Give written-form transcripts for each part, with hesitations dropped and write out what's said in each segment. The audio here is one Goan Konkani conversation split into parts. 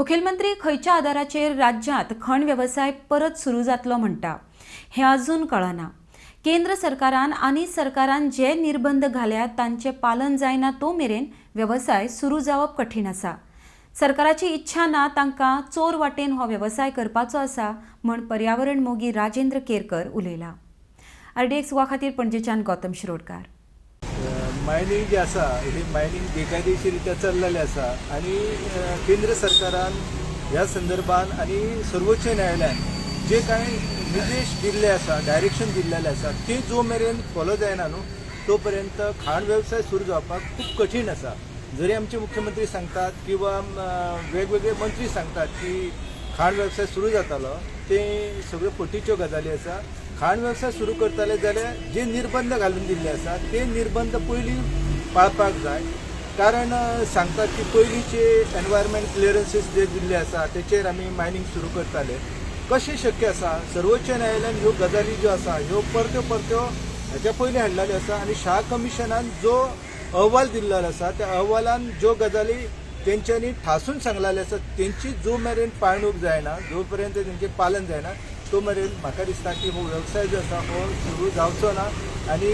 मुखेलमंत्री खंयच्या आदाराचेर राज्यांत खण वेवसाय परत सुरू जातलो म्हणटा हें अजून कळना. केंद्र सरकारान आनी सरकारान जे निर्बंध घाल्यात तांचें पालन जायना तो मेरेन वेवसाय सुरू जावप कठीण आसा. सरकाराची इच्छा ना, तांकां चोर वाटेन हो वेवसाय करपाचो आसा म्हण पर्यावरण मोगी राजेंद्र केरकर उलयला. आरडीएक्स गोवा खातीर पणजेच्यान गौतम शिरोडकार. मायनींग जी आसा ही मायनींग बेकायदेशीर रित्या चल्लेलें आसा आनी केंद्र सरकारान ह्या संदर्भान आनी सर्वोच्च न्यायालयान जे कांय निर्देश दिल्ले आसा, डायरेक्शन दिल्लेले आसा, ते जो मेरेन फॉलो जायना न्हू तो पर्यंत खाण वेवसाय सुरू जावपाक खूब कठीण आसा. जरी आमचे मुख्यमंत्री सांगतात किंवा वेगवेगळे मंत्री सांगतात की खाण वेवसाय सुरू जातालो, ते सगळ्यो फटीच्यो गजाली आसा. खाण वेवसाय सुरू करताले जाल्यार जे निर्बंध घालून दिल्ले आसा ते निर्बंध पयलीं पाळपाक जाय, कारण सांगतात की पयलींचे एनवायरमेंट क्लियरन्सीस जे दिल्ले आसा तेचेर आमी मायनींग सुरू करताले. कशें शक्य आसा? सर्वोच्च न्यायालयान ह्यो गजाली ज्यो आसा ह्यो परत्यो परत्यो हाच्या पयलीं हाडलेल्यो आसा आनी शाह कमिशनान जो अहवाल दिल्लो आसा त्या अहवालान ज्यो गजाली तेंच्यांनी ठासून सांगलेले आसा तेंची जो मेरेन पाळणूक जायना, जो पर्यंत तेंचें पालन जायना, तो मेरेन म्हाका दिसता की हो वेवसाय जो आसा हो सुरू जावचो ना. आनी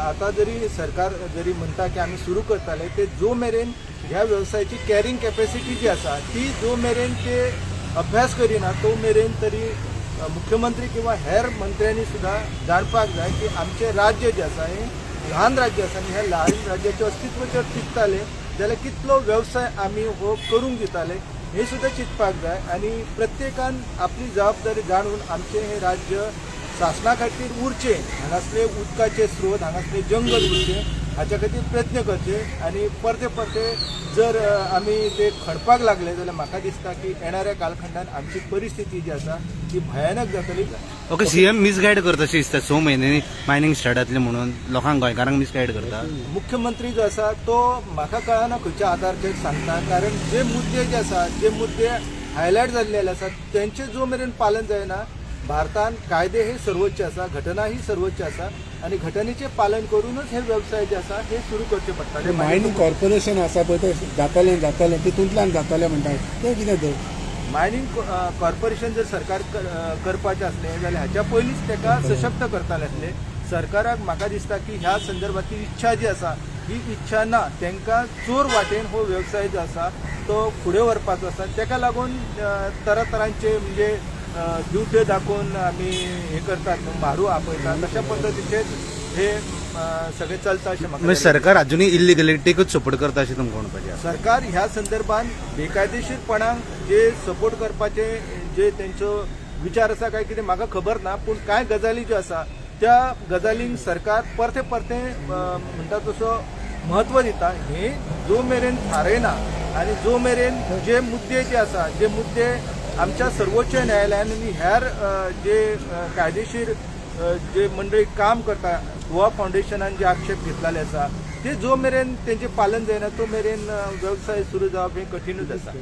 आतां जरी सरकार जरी म्हणटा की आमी सुरू करताले, ते जो मेरेन ह्या वेवसायाची कॅरिंग कॅपॅसिटी जी आसा ती जो मेरेन ते अभ्यास करिना तो मेरेन तरी मुख्यमंत्री किंवा हेर मंत्र्यांनी सुद्दां जाणपाक जाय की आमचें राज्य जें आसा हें ल्हान राज्य आसा आनी ह्या ल्हान राज्याचें अस्तित्व जर तिगतालें जाल्यार कितलो वेवसाय आमी हो करूंक दिताले हें सुद्दां चिंतपाक जाय. आनी प्रत्येकान आपली जबाबदारी जाणून आमचें हें राज्य सासणा खातीर उरचें, हांगासले उदकाचे स्रोत, हांगासले जंगल उरचें हाच्या खातीर प्रयत्न करचे. आनी परते परते जर आमी ते खणपाक लागले जाल्यार म्हाका दिसता की येणाऱ्या कालखंडान आमची परिस्थिती जी आसा ती भयानक जातली. ओके, सीएम मिसगायड करता अशें दिसता. 6 म्हयन्यांनी मायनींग स्टार्ट जातलें म्हणून लोकांक, गोंयकारांक मिसगायड करता. मुख्यमंत्री जो आसा तो म्हाका कळना खंयच्या आधाराचेर सांगता, कारण जे मुद्दे जे आसा, जे मुद्दे हायलायट जाल्ले आसा तेंचे जो मेरेन पालन जायना. भारतान कायदे हे सर्वोच्च आसा, घटना ही सर्वोच्च आसा आनी घटनेचें पालन करूनच हे वेवसाय जे आसा हे सुरू करचे पडटाले. मायनिंग कॉर्पोरेशन आसा पळय, ते जातलें जातलें, तितूंतल्यान जातलें म्हणटा, तें कितें तर? मायनिंग कॉर्पोरेशन जर सरकार करपाचें आसलें जाल्यार हाच्या पयलींच ताका सशक्त करताले आसले. सरकाराक म्हाका दिसता की ह्या संदर्भातली इच्छा जी आसा ही इच्छा ना. तांकां चोर वाटेन हो वेवसाय जो आसा तो फुडें व्हरपाचो आसा. ताका लागून तरातरांचे म्हणजे दिवट्यो दाखोवन आमी हे करतात न्हू, म्हारू आपयतात, तशा पद्दतीचेच हे सगळें चलता अशें म्हाका म्हणजे दिसता. सरकार अजुनूय इलिगलिटीकूच सपोर्ट करता अशें तुमकां म्हणपाचें आसा? सरकार ह्या संदर्भात बेकायदेशीरपणाक जे सपोर्ट करपाचे जे तेंचो विचार आसा काय कितें म्हाका खबर ना, पूण कांय गजाली ज्यो आसा त्या गजालींक सरकार परते परते म्हणटा तसो म्हत्व दिता. हे जो मेरेन थारयना आनी जो मेरेन जे मुद्दे जे आसा, जे मुद्दे आमच्या सर्वोच्च न्यायालयान आनी हेर जे कायदेशीर जे मंडळी काम करता, गोवा फावंडेशनान जे आक्षेप घेतलेले आसा, ते जो मेरेन तेंचें पालन जायना तो मेरेन वेवसाय सुरू जावप हें कठीणूच आसा.